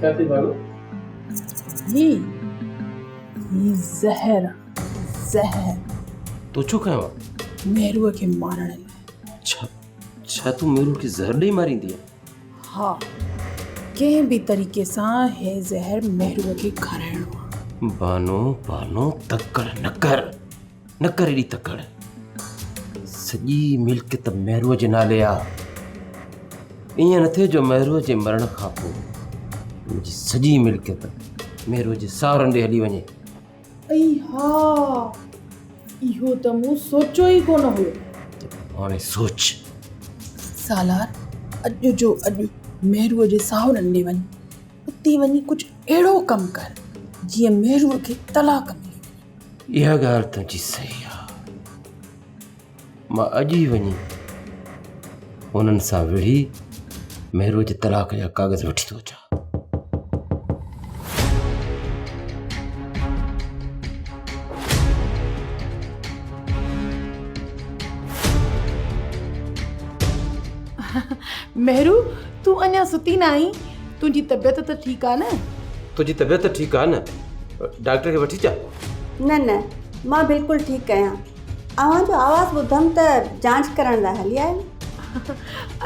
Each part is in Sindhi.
ڇا ٿي ڀاڳو؟ هي هي زهر آ زهر. تو ڇو کنيو آ؟ مهروء کي مارڻ لاء. ڇا ڇا تون مهروء کي زهر ڏئي ماريندينء؟ ها ڪنهن به طريقي سان هي زهر مهروء کي کارائڻو آ. بانو بانو تڪڙ نه ڪر نه ڪر ايڏي تڪڙ. سڄي ملڪيت مهروء جي نالي آ. ائين نه ٿئي جو مهروء جي مرڻ کان پوء منهنجي سڄي ملڪيت مهروء جي ساهرن ڏي هلي وڃي. ائي ها اهو ته مون سوچيو ئي ڪونه هيو. ته هاڻي سوچ. سالار اڄ جو اڄ مهروء جي ساهرن ڏي وڃ. اتي وڃي ڪجهه اهڙو ڪم ڪر جيئن مهروء کي طلاق ملي وڃي. اها ڳالهه تنهنجي صحيح آ. مان اڄ ئي وڃي انهن سان وڙهي مهروء جي طلاق جا ڪاغذ وٺي ٿو اچان. مهرو تون اڃا ستي نه آهين؟ تنهنجي طبيعت ته ٺيڪ آ نه؟ تنهنجي طبيعت ته ٺيڪ آ نه؟ ڊاڪٽر کي وٺي اچان؟ نه نه مان بلڪل ٺيڪ آهيان. اوهان جو آواز ٻڌم ته جانچ ڪرڻ لاء هلي آيم.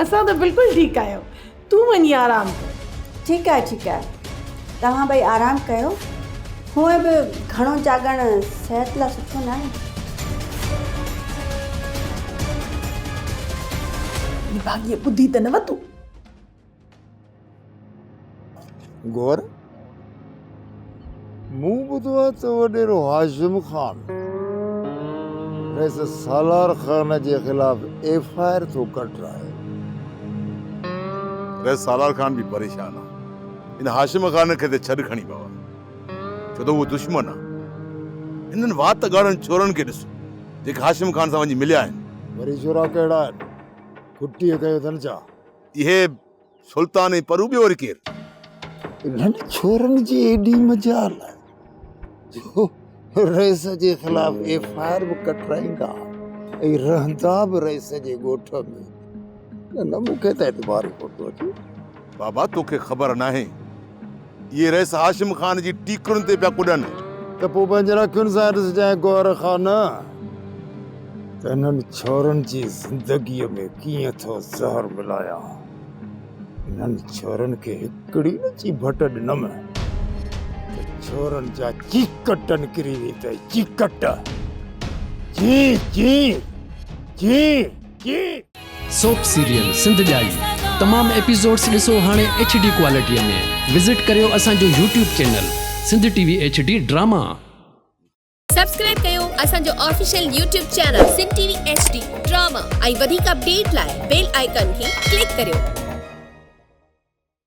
اسان ته بلڪل ٺيڪ آهيون. تون وڃي آرام ڪر. ٺيڪ آهي ٺيڪ آهي. توهان ٻئي آرام ڪيو. هونئن به گهڻو جاڳڻ صحت لاء سٺو ناهي. نڀاڳيء ٻڌي ته نه وتو. گور، مون ٻڌو آهي ته وڏيرو هاشم خان رئيس سالار خان جي خلاف ايف I R ٿو ڪڍرائي. رئيس سالار خان به پريشان آ. ان هاشم خان کي ته ڇڏ کڻي بابا. ڇو ته اهو دشمن آ. هنن وات ڳاڙهن ڇورن کي ڏس جيڪي هاشم خان سان وڃي مليا آهن. وري ڇورا ڪهڙا آهن؟ کٽيء ڪيو اٿن ڇا؟ اهي سلطان ۽ پرو ٻيو وري ڪير؟ انهن ڇورن جي ايڏي مجال جو رئيس جي خلاف ايف I R به ڪٽرائيندا ۽ رهندا به رئيس جي ڳوٺ ۾. نه نه مون کي ته اعتبار ئي ڪونه ٿو اچي. بابا توکي خبر ناهي اهي رئيس هاشم خان جي ٽيڪرن تي پيا ڪڏن. ته پوء پنهنجن اکين سان ڏسجانء گوهر خان ته انهن ڇورن جي زندگيء ۾ ڪيئن ٿو زهر ملايان. انهن ڇورن کي هڪڙي نه چيڀٽ ڏنم ته ڇورن جا چيڪٽ نڪري ويندئي چيڪٽ. چي چي چي چي. سوپ سيريل سنڌ ڄائي تمام ايپيسوڊس ڏسو هاڻي ايڇ ڊي ڪوالٽي ۾ وزٽ ڪريو اسان جو YouTube channel Sindh T V H D drama. Subscribe ڪيو اسان جو official YouTube channel Sindh T V H D drama ۽ وڌيڪ اپڊيٽ لاء بيل آئيڪان کي ڪلڪ ڪريو.